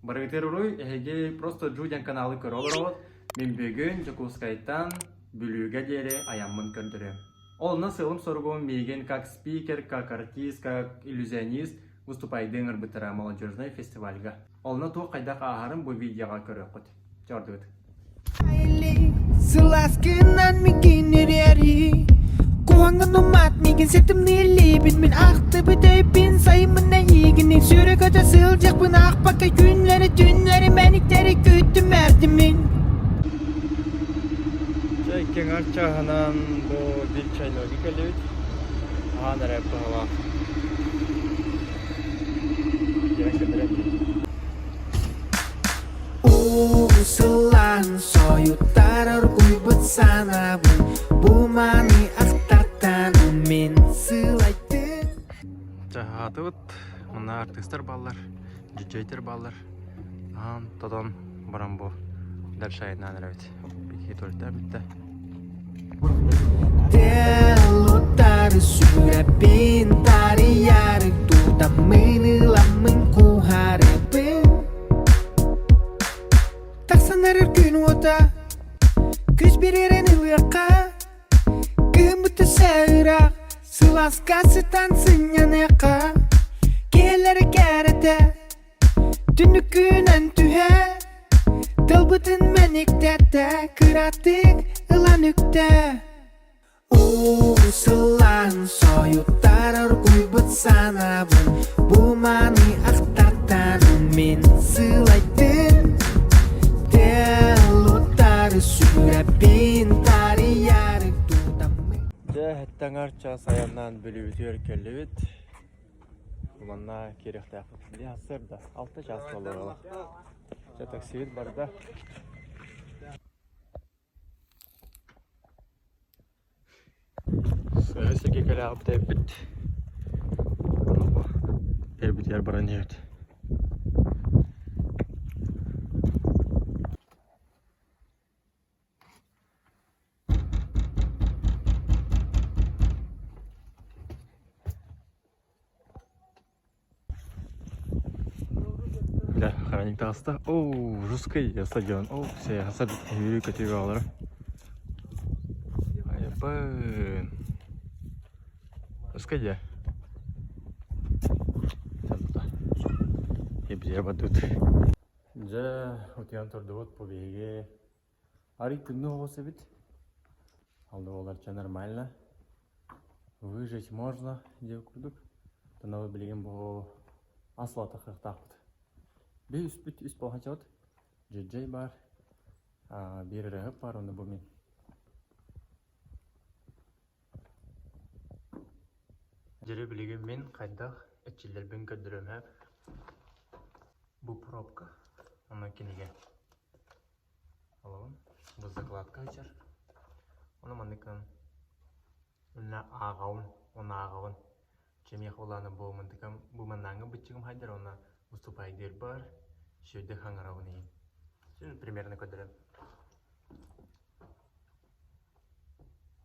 Барыгытыгар уруй, эһиги просто Джу диэн каналы көрө олороҕут. Мин бүгүн Дьокуускайтан Бүлүүгэ диэри айаммын көрдөрүөм. Онно сыалым-соругум миигин как спикер, как артист, как иллюзионист выступайдыы ыҥырбыттара молодежнай фестивальга. Онно туох хайдах ааһарын бу видеоҕа көрүөххүт. Чордугут. Сылааскынан миигин ириэри Куһаҥҥын умаат миигин ситимниилиибин Мин ахтыбыт өйбүн сайыммын эйиигин Сүрэ көтө сылдьыахпын аахпакка күннэри түннэри мэниктэри күүттүм эрдим мин Чэ, икки чааһынан бу биир чайнойга кэллибит. Аһаан эрэ быһалаах. Киирэн кэтэрэн. Уу сылаан сойуттар оргуйбут санаабын Бу маны ахтартан мин сылайдым Чаһаатыбыт. Мына артыыстар бааллар, диджейтер бааллар. Аһаан тотон баран бу дальше айаннаан эрэбит. Бикки туалеттаан бүттэ. Телутары сүрэппин тарыйары тутаммын ыламмын куһарыбын Тахсан эрэр күн уота күс биэрэн ылыахха Кыһыммыт өссө ыраах сылааска сытан сынньаныахха Киһилэри кэрэтэ түннүккүнэн түһэ Тылбытын мэниктэтэ кыратык ылан үктэ Уу сылаан сойуттар оргуйбут санаабын Бу маны ахтартан мин сылайдым Телутары сүрэппин тарыйары тутаммын Дьэ, эттэн час айаннаан Бүлүүбүтүгэр кэллибит. Манна киириэхтээхпит. Били сарсыарда 6 час буолла. Дьэ, таксибит барда. Сыа сиргэ кэлээҕи бүтэйбит. Эрбитигэр баран иһэбит. Да, охранник таҕыста. Оу, жесткий стадион. Оу, все, хаса үөрүү көтүү бөҕөлөрө. Айбын. Жесткий дьэ. Ебдиэ бардыбыт. Дьэ, утуйан турдубут бу биһиги. Арый тымныы оҕус эбит. Алда буоларча нормально. Выжить можно диэбит курдук. Тонобу билигин бу ас латахыахтаахпыт. Биир үспүт үс буолхачабыт. Дьэдьэй баар. Биир ырыаһыт баар, онно бу мин. Дьөрү билигин мин хайдах эрчиллэрбин көрдөрүөм һээп. Бу пробка, онно кинигэ. Олоҕун бу закладка сылдьар. Ону маннык уонна ааҕабын, уонна ааҕабын. Чэмиэх улаана бу мантыкам бу маннааҥҥы быччыгым хайдар уонна уступайдыырбар үчүгэйдик хаҥарабын иһин. Примерно көрдөрөм.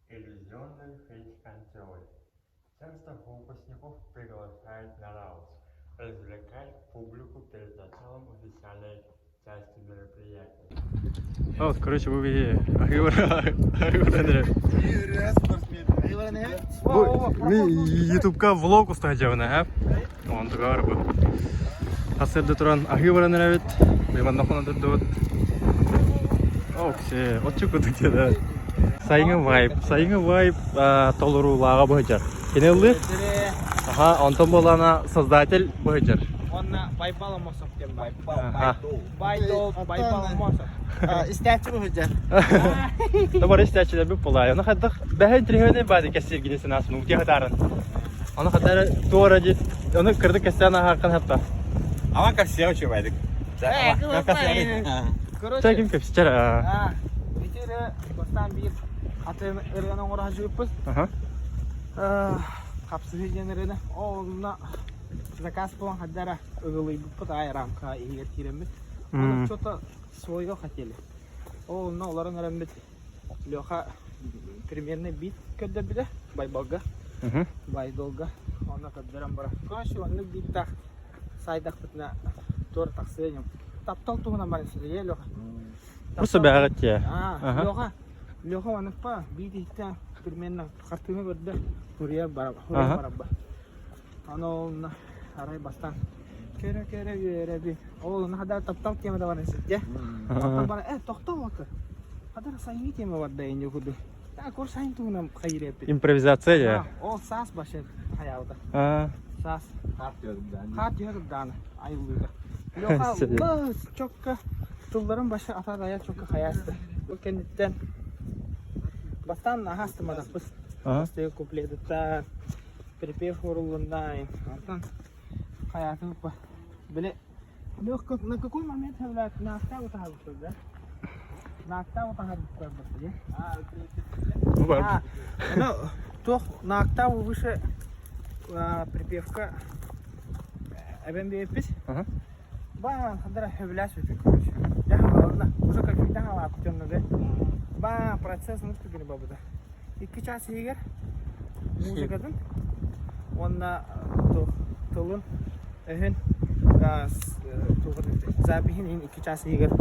Иллюзионный фейс-контроль. Часто фокусников приглашают на раут, развлекать публику перед началом официальной части мероприятия. Вот, короче, бу биһи аһыы Бу ми ютубка влог устаһадьабына һэ. Онтугар бу. Хасырда туран аһыы баран эрэбит. Манна хонон турдубут. Оксе, отчу кутук да. Сайыҥы вайб, сайыҥы вайб толоруулааҕа быһыдьар. Кини ыллыыр. Аха, онтон буолана создатель быһыдьар. Уонна Байбал Омосов диэн баар. Аха. Байдол Байбал Омосов. Истээччи быһыдьар. Табар истээччилэр бүп булаай. Оны хайдах бэһин трехөне баады кэссиргини сынасын утия хатарын. Оны хатары туора дит. Оны кырдык кэссээн ахаркан хатта. Ама кэссиэ үчүгэйдик. Короче, Ким кэпсичер. а, итире бастаан биир атын ырыаны оҥоро сылдьыбыппыт. Аха. Хапсыһыы диэн ырыаны. Ол онно заказ буолан хаддара ыгылыйбыппыт аай рамка иһигэр киирэммит. Оны что-то свое хотели. Ол онно олорон эрэммит Леха примерно бит көрдөрбүтэ Байбалга. Байдолга. Онно көрдөрөн бара. Короче, оннук бииттаах сайдахпытына туор тахсыа ньум. Таптал туһунан баран сүрүйэ Леха. Просто бэҕэт тиэ. Леха, Леха онукпа биит иһиттэн примерно хартыына көрдө. Хуруйар барабба. Аны ол арай бастаан көрө-көрө үөрэбин. Ол ону хада таптал темада баран сирдэ. Таптал бара э тохтоо оты. Хадара сайыҥҥы тема барда инде курдук. Так ол сайын туһунан хайыр эппит. Импровизация я. Ол саас башы хаялда. Саас. Хаар түһэ турдааны айыллыыга. Леха лыс чокка тылларын башы ата дая чокка хаясты. Ол кэнниттэн бастаан аһаастыматахпыт. Бастыгы куплетыттан Припев уруллунна онтон хайаатын били на какой момент наахтаа утаһабыппыт да наахтаа утаһабыппыт дии ну туох на октаву выше припевка эбэн биэппит баа хандара хөбүлээс бүтүн короче дьаһалална уже как дьаһалаа күтөннөбө баа процесс муска бабыта Икки чаас иһигэр музыкатын уонна тылын өһүн запиһин иһин икки чаас иһигэр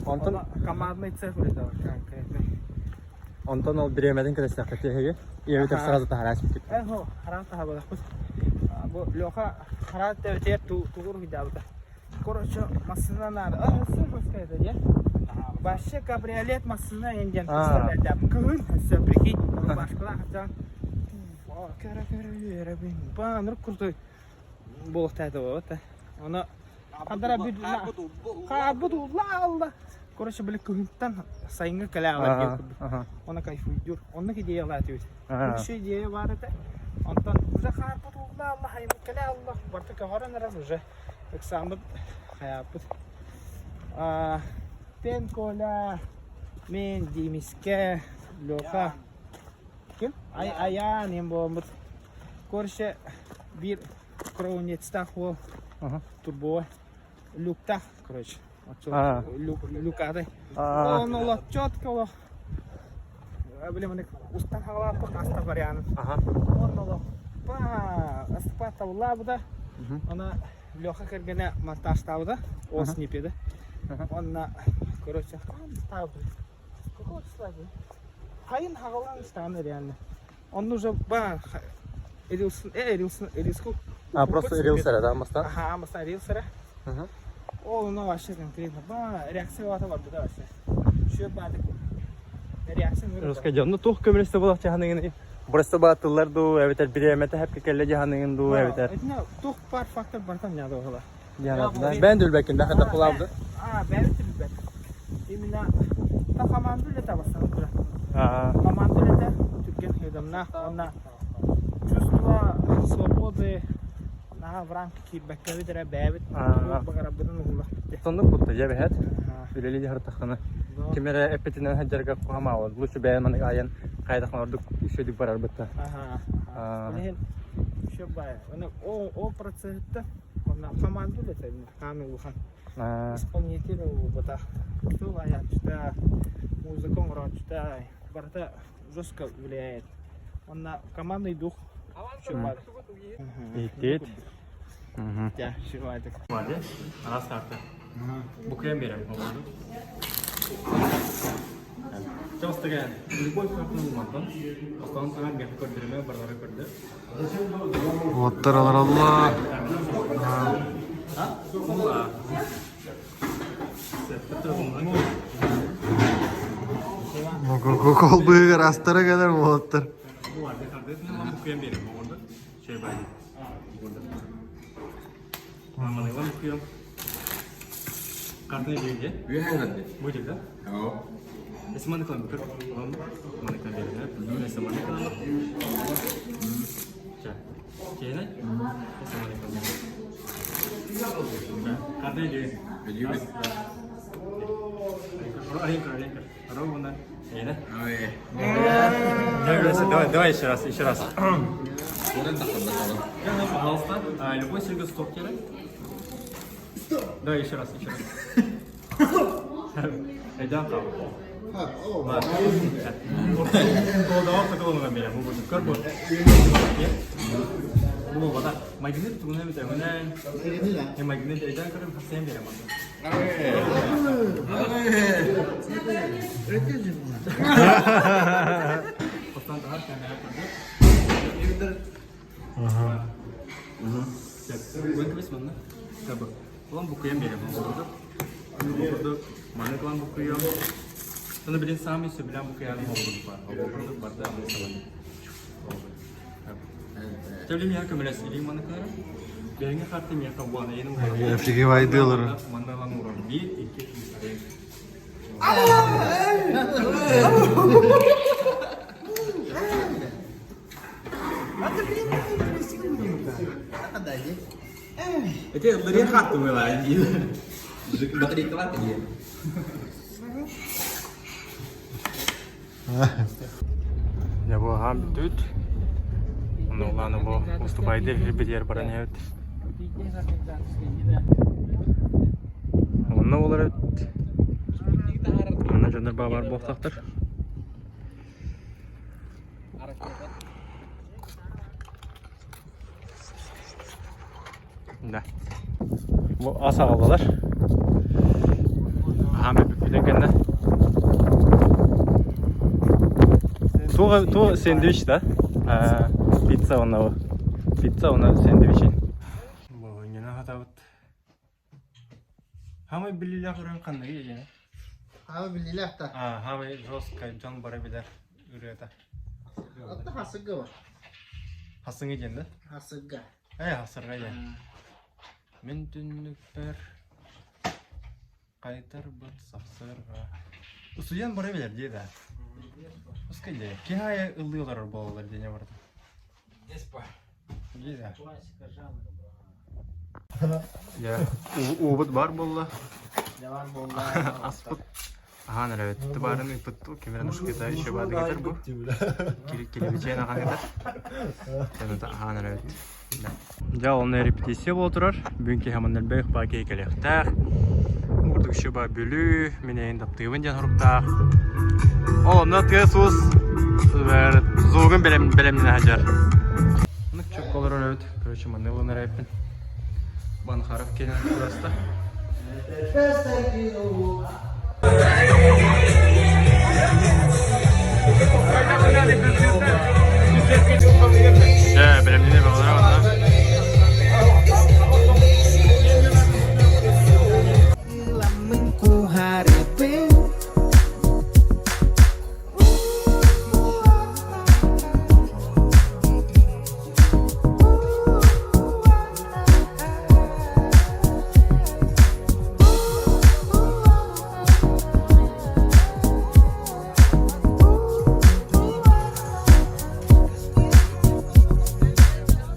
Онтон командный цех үлэтэ конкретный. Онтон ол бириэмэтин кэтэстэххит эһиги ийэбитэр сразу таһараачпыт. Э, хараан таһабалахпыт. Бу Леха хараат тэбитигэр тугур уйдаабыта. Короче, массыына надо. А, өссө жестко это, не? Вообще кабриолет массыына индиан представляет. Кыһын өссө прикинь, рубашкалаах хотя кара кара үөрэбин. Ба, нур крутой буолуохтаата вот. Оны хадара бүт хаарбыт улла алла. Короче, били кыһынтан сайыҥҥы кэлэ аҕалар диэн курдук. Оны кайфуйдур. Оннук идеялаат үт. Үксү идея баар этэ. Онтон уже хаарбыт улла алла, хайыммыт кэлэ алла. Барыта көҕөрөн эрэр уже. Ыксааммыт хайааппыт. Тен Коля, мен Димискэ, Леха, ким? Ай Аян им буолбут. Короче, биир кровнецтаах уол турбо люктаах, короче. Люк, люкадай. Он олох четко олох блин, устан хаалааппыт аста вариант. Он олох па астыпа табыллаабыта. Она Леха кэргэнэ монтажтаабыта, ол снипеди. Онно, короче, ставбыт. Какого числа был? Хайын хагалан ыстааны реально. Он уже ба Рилс, Рилс, Рилску. А, просто рилсера, да, маста? Ага, маста рилсера. Ол ну вообще конкретно. Ба, реакция бата бар да вообще. Şu бадык. Реакция Русская дьон, ну туох көмөлөстө буолах дьаһаныгын Просто баатыллар дуу, эбэтэр бириэмэтэ хэпкэ кэллэ дьаһаныгын дуу, эбэтэр Туох пар фактор бартан ньаада оһола. дьаһанатына. Бэйэн дүлбэккин да хата кулаабды. А, бэйэн дүлбэт. Именно та команда үлэтэ бастан тура. Команда үлэтэ түргэн ыйдамнаах уонна чувство свободы наһаа в рамки киирбэккэбит эрэ бэйэбит баҕарарбытын уһуллахпыт. Соннук кутта дьэ бэһэт. Үлэлии дьаһартаххына ким эрэ эппитинэн сылдьарга куһамаабат. Лучше бэйэм маннык айан хайдах ордук үчүгэйдик барарбыт да. Ол иһин еще бай. Ол процессыттан онно команда үлэтэ хаан улахан. Исполнитель буолбатах. Тыл айааччыта, музыка оҥорооччута барыта жестко влияет. Онно командный дух баар. Иһиттиит. Дьэ, шибайдык. Араас карта. Букуйан биэрэн холбоду. Чаҕыстыган любой картаны булмантан оттон таҥан миэхэ көрдөрүмэ барылары көрдө. Уоттар олороллор. Кол быыгар астара кэлэр уолаттар. Давай, давай еще раз, еще раз. Пожалуйста, любой сиргэ стоп кере. Давай еще раз, еще раз. Эден кал. Майгыныр тугуна бит әмінен. Майгыныр эден көрім хасайын берем анда. Постан тахар камера көрдүк. Улам букуйан берем курдук. Курдук маны кылан букуйам. Соны билин сами сөбүлээн букуйаным олбут бар. Ол курдук барда аны салан. Төбүлүм я көмөлөс илиң маны кылара. Бэйэҥи харты миэхэ буана ену уран. Офигевайдылар. Манна лан уран. 1, 2, 3, Эти лырын хаттымылар. Батарейкалар дии. Я бу аһаан бүтүт. Онно улаана бу уступайды битер баран эбит. Онно болар эбит. Манна дьоннор баабар буолтахтар. Да. Бу ас аҕаллылар. Аһаан бүппүтүн кэннэ. Туох туох сэндвич да? Пицца онно Пицца онно сэндвичин. Бу инньэнэ хатабыт. Хамай биллилээх ырыаҥ ханныгый эйиэнэ? Хаба биллилээх та. А, хамай жесткай дьон бары билэр ырыата. Атта хасыгга бар. Хасыҥы диэн да? Хасыгга. Ээ, хасырга диэн. Мин түннүкпэр хайтарбыт сахсырга. Усуйан бары билэр дии да. Пускай дии. Киһи аайы ыллыы олорор буолаллар диэне барда. Дии да. Дьэ, уубут бар буолла. Бар буолла. Аспыт аһаан эрэ эбит. Тыбаарын ыыппыт кимирэн ушкита еще баадыгытар бу. Килибичээн ахан этэр. Тэнэта аһаан эрэ эбит. Дьэ, онно репетиция буола турар. Бүгүн киһи маннарбек баа киһи кэлиэхтээх. Курдук еще баа Бүлүү, мин эйин таптыыбын диэн соруктаах. Ол онно тыас-уус звугун бэлэмнэнэ сылдьар. Оннук чөккө олорор эбит. Короче, манна ылан эрэйпин. Банхаров кэлэн кураста. Дьэ, бэлэмнэнэ бөҕөлөр онно. Ыламмын куһарыбын.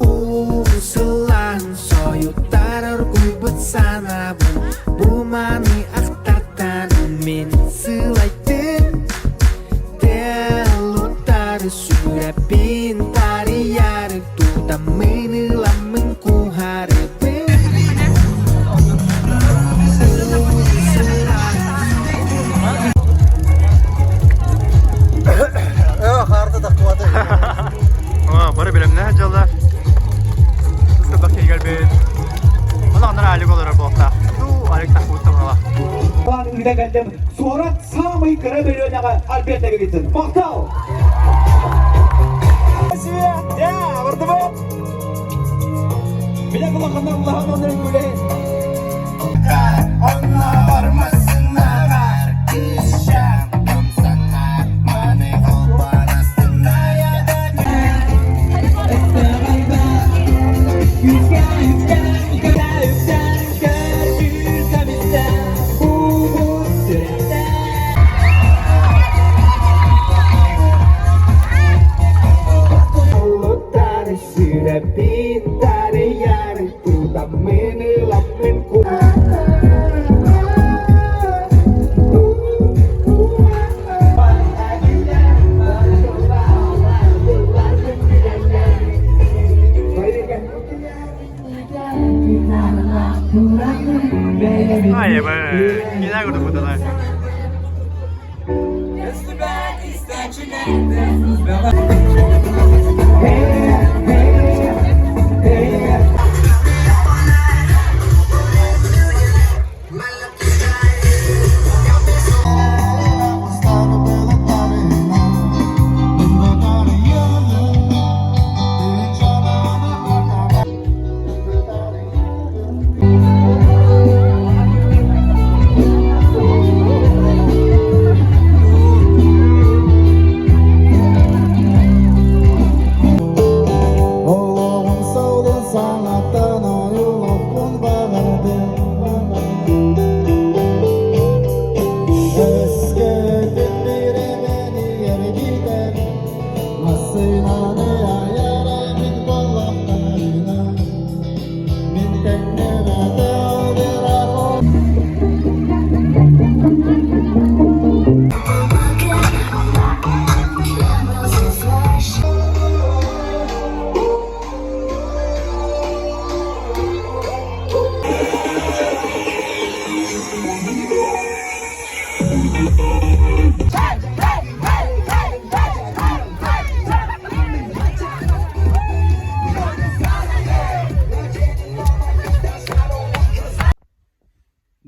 Уусулаан сойуттар оргуйбут санаабын бу маны ахтартан мин сылайдым Телуттары сүрэппин тарыйары тутаммын ыламмын куһарыбын. Бары бэлэмнээх дьаллар. Тус кэлбит. Онно анара алик олорор буолта. Ну, алик тахпыт тамала. Үлэ кэлдим. Суорат самый кыра бөлүөнэҕэ Альберт Эгигитин. Махтал! Я, бардыбыт! Биле кулаханна улахан оннун күлэһин. Айба, кина курдук буталар. Олоҕум саулын санаттан ойулуохпун баҕардым Өскөтүн бириэмэни эргитэн массыынаны айар эбит буоллахтарына мин тэҥнэбэтэ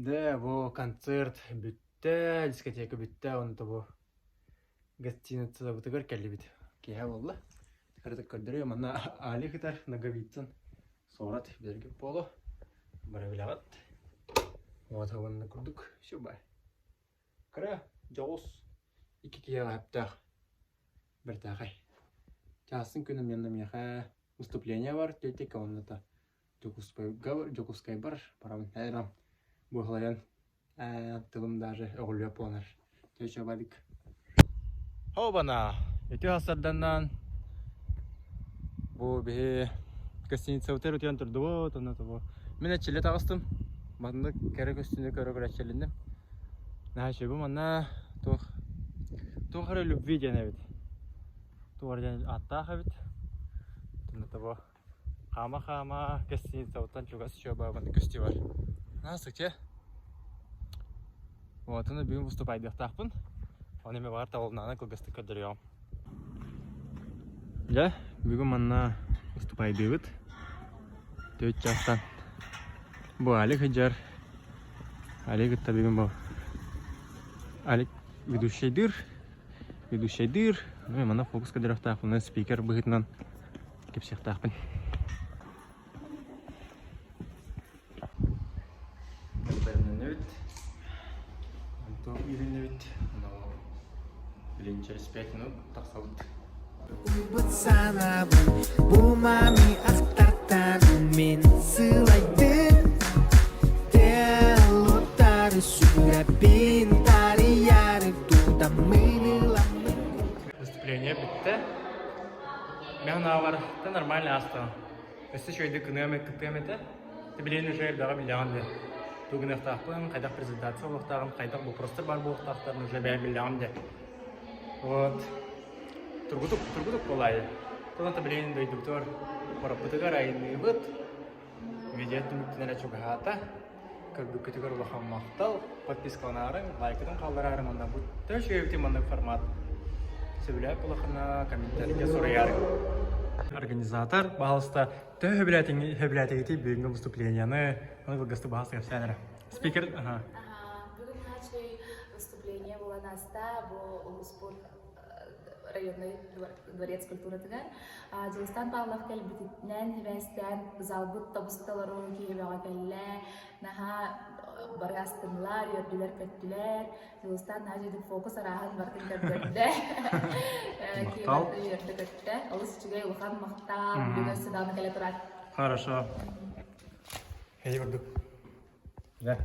Дэ, бу концерт бүттэ, дискотека бүттэ, онто бу гостиницабытыгар кэллибит. Киэһэ буолла. Кыратык көрдөрүө, манна Али кытар Ноговицын суорат билэргэ буолуо. Бары билэҕит. Вот уонна курдук все бай. Кыра, дьоҕус, икки киһиэхэ сөптөөх бэртээхэй. Чаасын күнү миэнэ миэхэ выступление бар, тетя комната Дьокуускайга Дьокуускайбар барабын. Ээ, быһалайан тылым даже өҕүллүө буолар. Тетя Вадик. Хобана! Ити хасарданнан бу биһи гостиницабытыгар утуйан турдубут, онно тобу. Мин эчиллэ таҕыстым. Маннык кэрэ көстүүнү көрө-көрө эчиллинним. Наһаа үчүгэй. Бу манна туох туох эрэ любви диэн эбит. Туох эрэ диэн ааттаах эбит. Онно тобу Хаама-хаама гостиницабыттан чугас Чуобаабаны көстүү бар. Здравствуйте. Вот, аны бүгүн выступайдыахтаахпын. Оны эми баҕар табылыннаҕына кылгастык көрдөрүөҕүм. Дьэ, бүгүн манна выступайдыыбыт. Төрт чаастан. Бу Алик сылдьар. Алик кытта бүгүн бу Алик ведущайдыыр. Ведущайдыыр. Ну, манна фокус көрдөрүөхтаахпын. Спикер быһыытынан кэпсиэхтээхпин. Бэриннибит. Онтон үүрүннүбүт. Блин, через 5 минут тахсабыт. Уйбут санаабын бу мами ахтартан мин сылайдым Телутары сүрэппин тарыйары тутаммын ыламмын Выступление бүттэ. Мин санаабар, это нормально ааста. Өссө үчүгэйдик кыныам кыттыам этэ. Ты билигин уже элбэҕи билэҕин дии. Тугу гыныахтаахпын, хайдах презентация буолуохтааҕын, хайдах вопростар баар буолуохтаахтарын уже бэйэм билэҕин дии. Вот. Тургутук, тургутук буолаайы. Тон билигин дойдубутугар, куораппытыгар айанныыбыт. Видео түмүктэнэрэ чугаһаата. Көрбүккүтүгэр улахан махтал. Подпискаланаарыҥ, лайкытын хааллараарыҥ уонна бу төһө үчүгэйбитин маннык формат сөбүлээт улахана комментарийга суруйаарыҥ. Организатор, пожалуйста, төһө сөбүлээтигитий бүгүҥҥү выступленияны, ону кылгастык баһаалыста кэпсээн эрэ. Спикер, ага. Бүгүн хаачый выступление буолан ааста. Бу улууспут районный дворец культуратыгар Дьулустан Павлов кэлбитинэн сибээстээн залбыт тобус толору киһи бөҕө кэллэ. Наһаа бары астыннылар, үөрдүлэр-көттүлэр. Дьулустан наһаа дьиэдик фокус арааһын барытын көрдөрдө. Киһи барыта үөрдэ-көттө. Олус үчүгэй улахан махтал. Бүгүн өссө даҕаны кэлэ турар. Хорошо. Эйи курдук. Да.